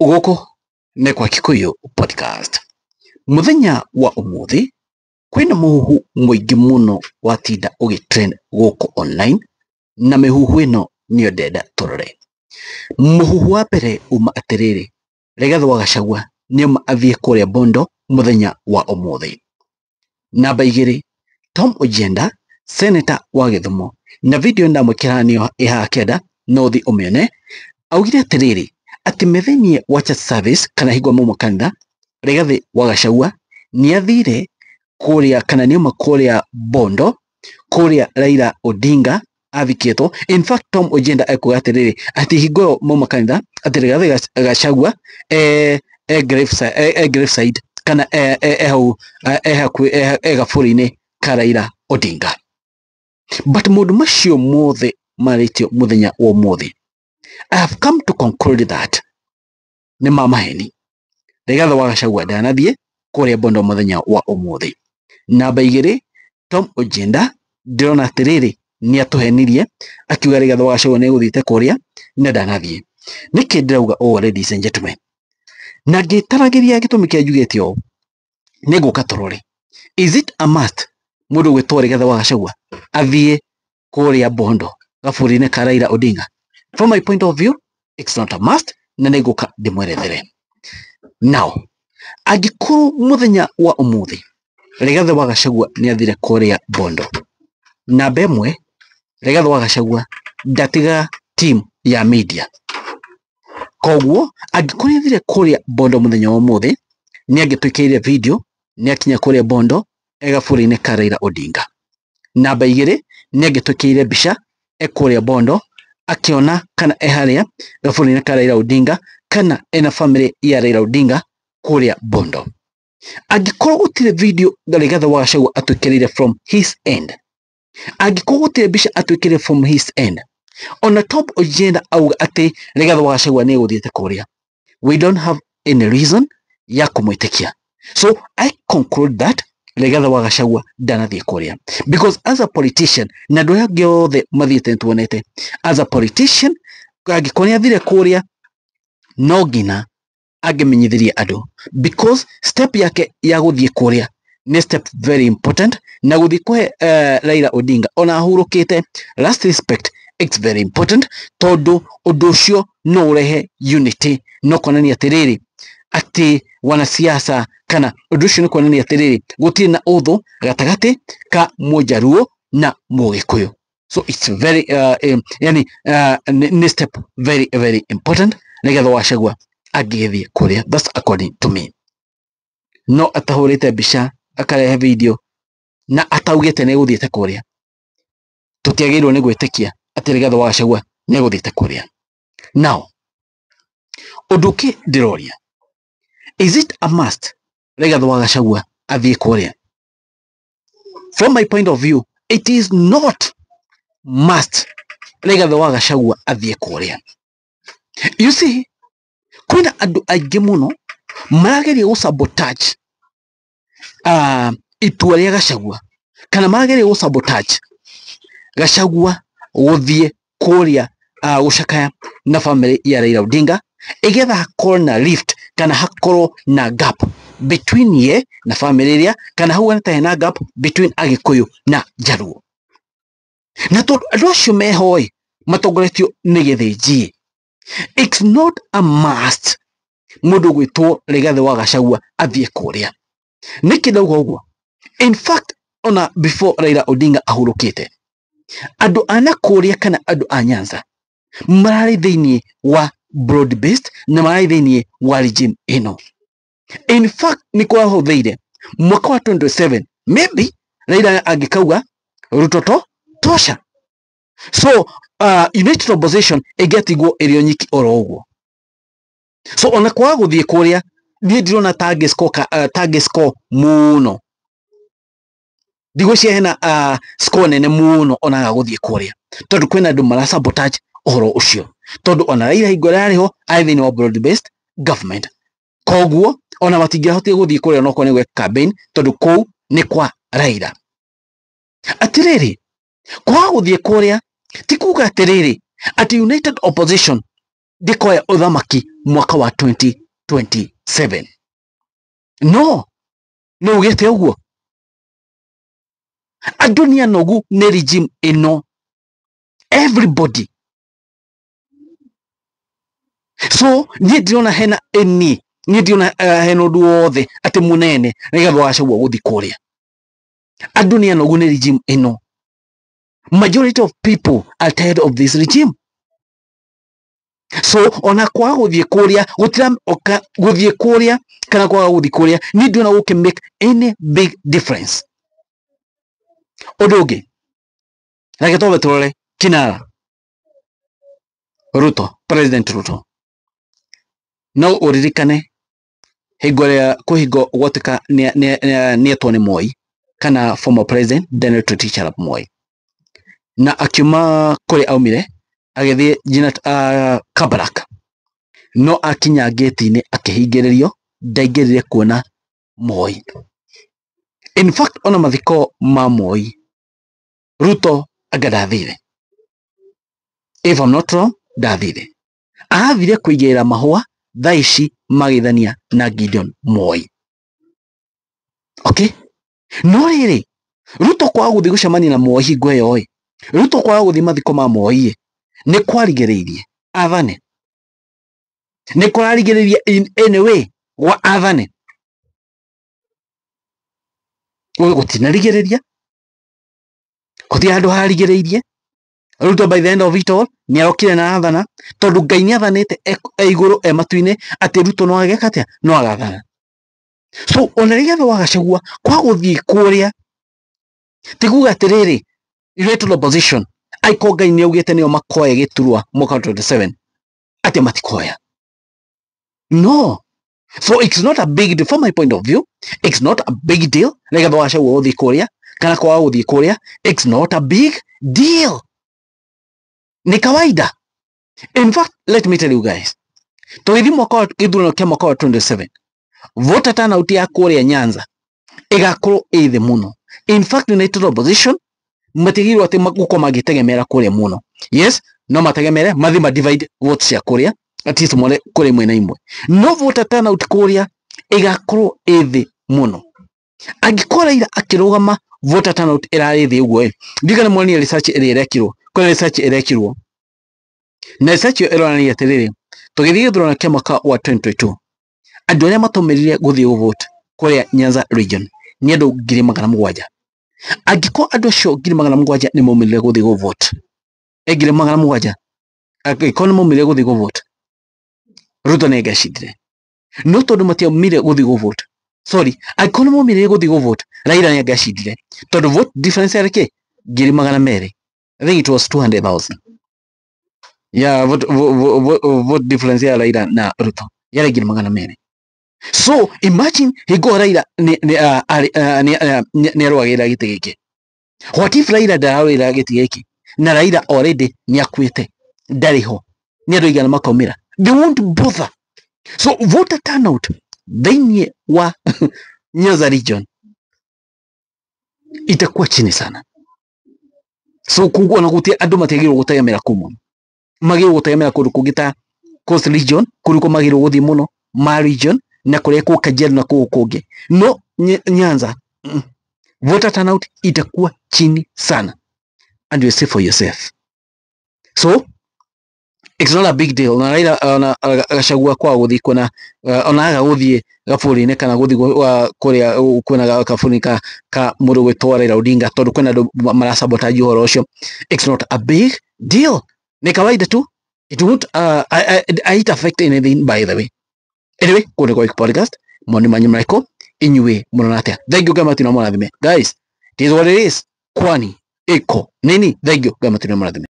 Gũkũ nĩ kwa Kikuyu Podcast. Mũthenya wa ũmũthĩ kwĩna mũhuhu mũingĩ mũno watinda ũgĩ trend gũkũ online, na mĩhuhu ĩno nĩyo ndĩrenda tũrore. Mũhuhu wa mbere uma atĩrĩrĩ, Rigathĩ wa Gachagua nĩoma athiĩ kũrĩa Bondo mũthenya wa ũmũthĩ. Namba 2, Tom Ojienda, senator wa Gĩthumo, na video ndamwĩkĩra nĩyo ĩ haha kĩanda, no ũthiĩ ũmĩone, augire atĩrĩrĩ, atĩ me thĩinĩ wa church service kana hingo mauma kanitha, Rigathĩ wa Gachagua nĩathire kũrĩa kana nĩauma kũrĩa Bondo, kũrĩa Raila Odinga athikĩtwo. In fact, Tom Ojienda ekuga atĩrĩrĩ, atĩ hingo ĩyo mauma kanitha, atĩ Rigathĩ Gachagua e graveside kana e hau e hakuhĩ e gabũri-inĩ ka Raila Odinga. But maũndũ macio mothe marĩtio mũthenya wa ũmũthĩ, I have come to conclude that nĩ ma maheni. Rigathĩ wa Gachagua ndanathiĩ kũrĩa Bondo mũthenya wa ũmũthĩ. Namba 2, Tom Ojienda ndĩrona atĩrĩrĩ, nĩ atũhenirie akiuga Rigathĩ wa Gachagua nĩ egũthiĩte kũrĩa na ndanathiĩ. Nĩkĩ ndĩrauga ũũ, ladies and gentlemen? Na ngĩtaragĩria gĩtũmi kĩa njugĩte ũũ, nĩ ngũka tũrore, is it a must mũndũ gwĩtwo Rigathĩ wa Gachagua athiĩ kũrĩa Bondo gabũri-inĩ ka Raila Odinga? From my point of view, it's not a must, na nĩ ngũka ndĩmwerethere. Now, angĩkorwo mũthenya wa ũmũthĩ Rigathĩ wa Gachagua nĩ athire kũrĩa Bondo, namba 1, Rigathĩ wa Gachagua ndatigaga team ya media. Koguo angĩkorwo nĩ athire kũrĩa Bondo mũthenya wa ũmũthĩ, nĩ angĩtwĩkĩrire video nĩ akinya kũrĩa Bondo e gabũri-inĩ ka Raila Odinga. Namba 2, nĩ angĩtwĩkĩrire mbica e kũrĩa Bondo akĩona kana e harĩa gabũri-inĩ ka Raila Odinga kana ena family ya Raila Odinga kũrĩa Bondo. Angĩkorwo gũtirĩ video Rigathĩ wa Gachagua atwĩkĩrĩire from his end, angĩkorwo gũtirĩ mbica atwĩkĩrĩire from his end, ona Tom Ojienda auga atĩ Rigathĩ wa Gachagua nĩ egũthiĩte kũrĩa, we don't have any reason ya kũmwĩtĩkia. So I conclude that Rigathĩ wa Gachagua ndanathiĩ kũrĩa, because as a politician, na andũ arĩa angĩ othe mathiĩte nĩtuonete, as a politician, angĩkorwo nĩ athire kũrĩa no nginya angĩmenyithirie andũ, because step yake ya gũthiĩ kũrĩa nĩ step very important, na gũthiĩ kũhe Raila Odinga ona ahurũkĩte last respect, it's very important, tondũ ũndũ ũcio no ũrehe unity, no kuonania atĩrĩrĩ atĩ wanasiasa, kana ũndũ ũcio nĩ kuonania atĩrĩrĩ gũtirĩ na ũthũ gatagatĩ ka Mũjaruo na Mũgĩkũyũ. So it's very yani nĩ step very very important nĩgetha Gachagua angĩgĩthiĩ kũrĩa. That's according to me. No atahũrĩte mbica akarehe video na ataugĩte nĩ egũthiĩte kũrĩa, tũtiagĩrĩirwo nĩ gwĩtĩkia atĩ Rigathĩ wa Gachagua nĩ egũthiĩte kũrĩa. Now, ũndũ ũngĩ ndĩroria, is it a must Rigathĩ wa Gachagua athiĩ kũrĩa? From my point of view, it is not must Rigathĩ wa Gachagua athiĩ kũrĩa. You see, kwĩna andũ aingĩ mũno marageria gũ sabotage itua rĩa Gachagua, kana marageria gũ sabotage Gachagua gũthiĩ kũrĩa gũcakaya na family ya Raila Odinga, igetha hakorwo na rift kana hakorwo na gap between ye na family ĩrĩa, kana hau ta hena gap between Agĩkũyũ na Jaluo. Na tondũ andũ acio meho ĩ matongoretio nĩ Gĩthĩnji, it's not a must mũndũ gwĩtwo Rigathĩ wa Gachagua athiĩ kũrĩa. Nĩkĩ ndauga ũguo? In fact, ona before Raila Odinga ahurũkĩte, andũ a nakũrĩa kana andũ a Nyanza mararĩ thĩinĩ wa broad based na mararĩ thĩinĩ wa regime ĩno. In fact, nĩ kũrahũthĩire mwaka wa 27 maybe Raila angĩkauga Ruto to tosha, so united opposition ĩngĩatigwo ĩrĩ o nyiki oro ũguo. So ona kwaga gũthiĩ kũrĩa, niĩ ndirona tangĩ score mũno, ndigwĩciria hena score nene mũno ona aga gũthiĩ kũrĩa, tondũ kwĩna andũ mara sabotage ũhoro ũcio, tondũ ona Raila hingo ĩrĩa arĩ ho arĩ thĩinĩ wa broad based government, koguo ona matingĩahotire gũthiĩ kũrĩa onokorwo nĩ gwĩka campaign, tondũ kũu nĩ kwa Raila. Atĩrĩrĩ, kwaga gũthiĩ kũrĩa ti kuga atĩrĩrĩ atĩ united opposition Ndĩkoya ũthamaki mwaka wa 2027. No nĩ ugĩte ũguo, andũ nĩ anogu nĩ regime ĩno, everybody. So niĩ ndirona hena any, niĩ ndirona hena ũndũ wothe atĩ mũnene Rigathĩ wa Gachagua gũthiĩ kũrĩa. Andũ nĩ anogu nĩ regime ĩno. Majority of people are tired of this regime. So ona kwaga gũthiĩ kũrĩa gũtiraoka, gũthiĩ kũrĩa kana kwaga gũthiĩ kũrĩa, niĩ ndĩrona gũkĩ make any big difference. Ũndũ ũngĩ, reke twambe tũrore kinara Ruto, President Ruto. No ũririkane hingo ĩrĩa kwĩ gwatuĩka nĩetwo nĩ Moi kana former president Daniel Toroitich arap Moi, na akiuma kũrĩa aumire agĩthiĩ nginya Kabarak, no akinya ngĩti-inĩ akĩhingĩrĩrio, ndaingĩrire kuona Moi. In fact ona mathiko ma Moi Ruto anga ndathire, if I'm not wrong, ndathire. Arathire kũigĩrĩra mahũa thaa ici magĩthania na Gideon Moi. Okay, no rĩrĩ, Ruto kwaga gũthiĩ gũcemania na Moi hingo ĩyo ĩ, Ruto kwaga gũthiĩ mathiko ma Moi ĩ, nĩ kwarigĩrĩirie athane, nĩ kũrarigĩrĩria in any way gwa athane, gũtinarigĩrĩria, gũtirĩ handũ harigĩrĩirie. Ruto by the end of it all nĩ arokire na athana, tondũ Ngai nĩ athanĩte e igũrũ e matu-inĩ atĩ Ruto no ageka atĩa, no agathana. So ona Rigathĩ wa Gachagua kwa gũthiĩ kũrĩa ti kuga atĩrĩrĩ United Opposition aiko Ngai nĩ augĩte nĩo makoya gĩturwa mwaka wa 27 atĩ matikoya. No. So it's not a big deal from my point of view. It's not a big deal Rigathĩ wa Gachagua gũthiĩ kũrĩa kana kwaga gũthiĩ kũrĩa. It's not a big deal. Ni kawaida. In fact, let me tell you guys, tũgĩthiĩ mwaka wa gĩthurano kĩa mwaka wa 27, voter turnout ya kũrĩa Nyanza ĩgakorwo ĩ thĩ mũno. In fact, United Opposition matigĩrĩrwo atĩ gũkorwo magĩtegemera kũrĩa mũno. Yes, no mategemere mathiĩ ma divide votes cia kũrĩa, at least mone kũrĩ mwena imwe. No voter turnout kũrĩa ĩgakorwo ĩ thĩ mũno. Angĩkorwo Raila akĩrũgama voter turnout ĩrarĩ thĩ ũguo ĩ, ndiũĩ kana nĩmuonire research ĩrĩa ĩrekirwo, kwĩna research ĩrekirwo, na research ĩyo ĩronania atĩrĩrĩ, tũgĩthiĩ gĩthurano kĩa mwaka wa 2022, andũ arĩa matũmĩrire gũthiĩ gũvote kũrĩa Nyanza region nĩ andũ 700,000. Angĩkorwo andũ acio 700,000 nĩ maumĩrire gũthiĩ gũvote, 700,000, angĩkorwo nĩ maumĩrire gũthiĩ gũvote, Ruto nĩ angĩacindire. No tondũ matiaumire gũthiĩ gũvote, sorry, angĩkorwo nĩ maumĩrire gũthiĩ gũvote, Raila nĩ angĩacindire, tondũ vote difference yarĩ kĩ? 200,000. I think it was 200,000. Yeah, vote difference ya Raila na Ruto yarĩ 200,000. So imagine hingo Raila nĩ arũagĩrĩra gĩtĩ gĩkĩ. What if Raila ndararũĩrĩra gĩtĩ gĩkĩ na Raila already nĩ akuĩte, ndarĩ ho, nĩ andũ aigana makaumĩra? They won't bother. So voter turnout thĩinĩ wa Nyanza region itakuwa chini sana. So koguo ona gũtirĩ andũ matiagĩrĩirwo gũtegemera kũu mũno, magĩrĩirwo gũtegemera kũndũ kũngĩ ta Coast region, kũu nĩkuo magĩrĩirwo gũthiĩ mũno, ma region na kũrĩa kũ Kajiado na kũu kũngĩ. No Nyanza, voter turnout itakuwa chini sana, and you see for yourself. So it's not a big deal. Na Raila ona Gachagua kwaga gũthiĩ kuona, ona aga gũthiĩ gabũri-inĩ kana gũthiĩ kũrĩa kwĩna kabũri ka mũndũ gwĩtwo Raila Odinga, tondũ kwĩna andũ marasabotage ũhoro ũcio. It's not a big deal. Ni kawaida tu. It won't it affect anything, by the way. Anyway, kũndũ kwa podcast, moni manyu marĩkũ, inyuĩ mũrona atĩa? Thank you Ngai matina mũrathime. Guys, it is what it is. Kwani iko nini? Thank you Ngai matina mũrathime.